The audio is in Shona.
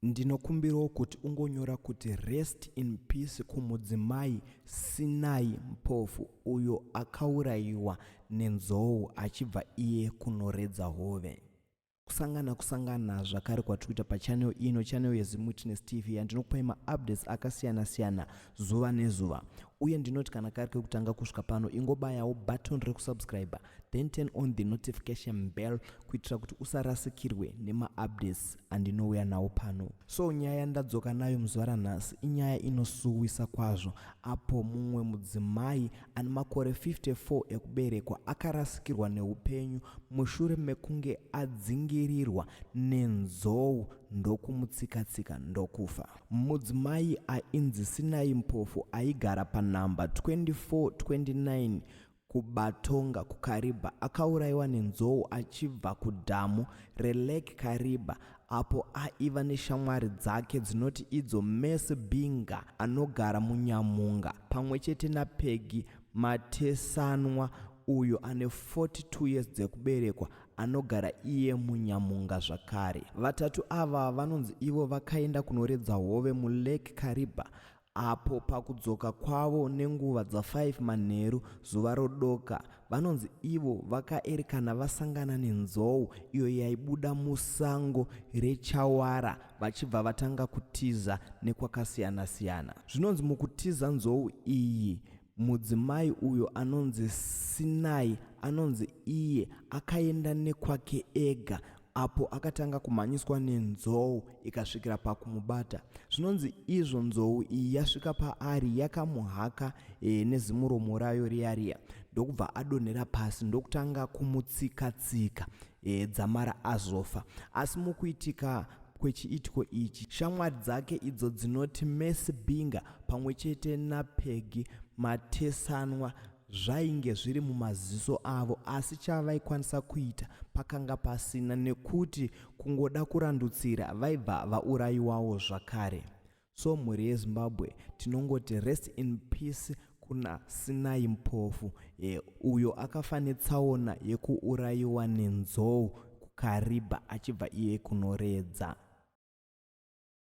Ndinokumbirawo kuti ungonyora kuti rest in peace kumudzimai Sinai Mpofu uyo akaurayiwa nenzou achibva iye kunoredza hove. Kusangana kusangana zvakare kwatiri kuita pachannel ino, channel yeZimwitness TV yandinokupai maupdates akasiyana siyana zuva nezuva. Uye ndinoti kana kari kekutanga kusvika pano ingobayawo button rekusubscriber then turn on the notification bell kuitira kuti usarasikirwe nemaupdates andinouya nawo pano. So nyaya yandadzoka nayo muzuva ranhasi inyaya inosuwisa kwazvo apo mumwe mudzimai ane makore 54 ekuberekwa akarasikirwa neupenyu mushure mekunge adzingirirwa nenzou ndokumutsika-tsika ndokufa. Mudzimai ainzi Sinai Mpofu aigara panhamba 2429 kuBatonga, kuKariba, akauraiwa nenzou achibva kudhamu reLake Kariba apo aiva neshamwari dzake dzinoti idzo Mercy Binga anogara muNyamunga pamwe chete naPeggy Matesanwa uyo ane 42 years dzekuberekwa anogara iye muNyamunga zvakare. Vatatu ava vanonzi ivo vakaenda kunoredza hove muLake Kariba Apo pakudzoka kwavo nenguva dza5 manheru zuva rodoka, vanonzi ivo vakaerekana vasangana nenzou iyo yaibuda musango reChawara vachibva vatanga kutiza nekwakasiyana-siyana. Zvinonzi mukutiza nzou iyi, mudzimai uyo anonzi Sinai anonzi iye akaenda nekwake ega apo akatanga kumhanyiswa nenzou ikasvikira pakumubata. Zvinonzi izvo nzou iyi yasvika paari yakamuhaka e, nezimuromo rayo riya riya ndokubva adonhera pasi ndokutanga kumutsika-tsika e, dzamara azofa. Asi mukuitika kwechiitiko ichi, shamwari dzake idzo dzinoti Mercy Binga pamwe chete naPeggy Matesanwa Zvainge zviri mumaziso avo asi chavaikwanisa kuita pakanga pasina nekuti kungoda kurandutsira vaibva vaurayiwawo zvakare. So mhuri yeZimbabwe tinongoti rest in peace kuna Sinai Mpofu eh, uyo akafa netsaona yekuurayiwa nenzou kuKariba achibva iye kunoredza.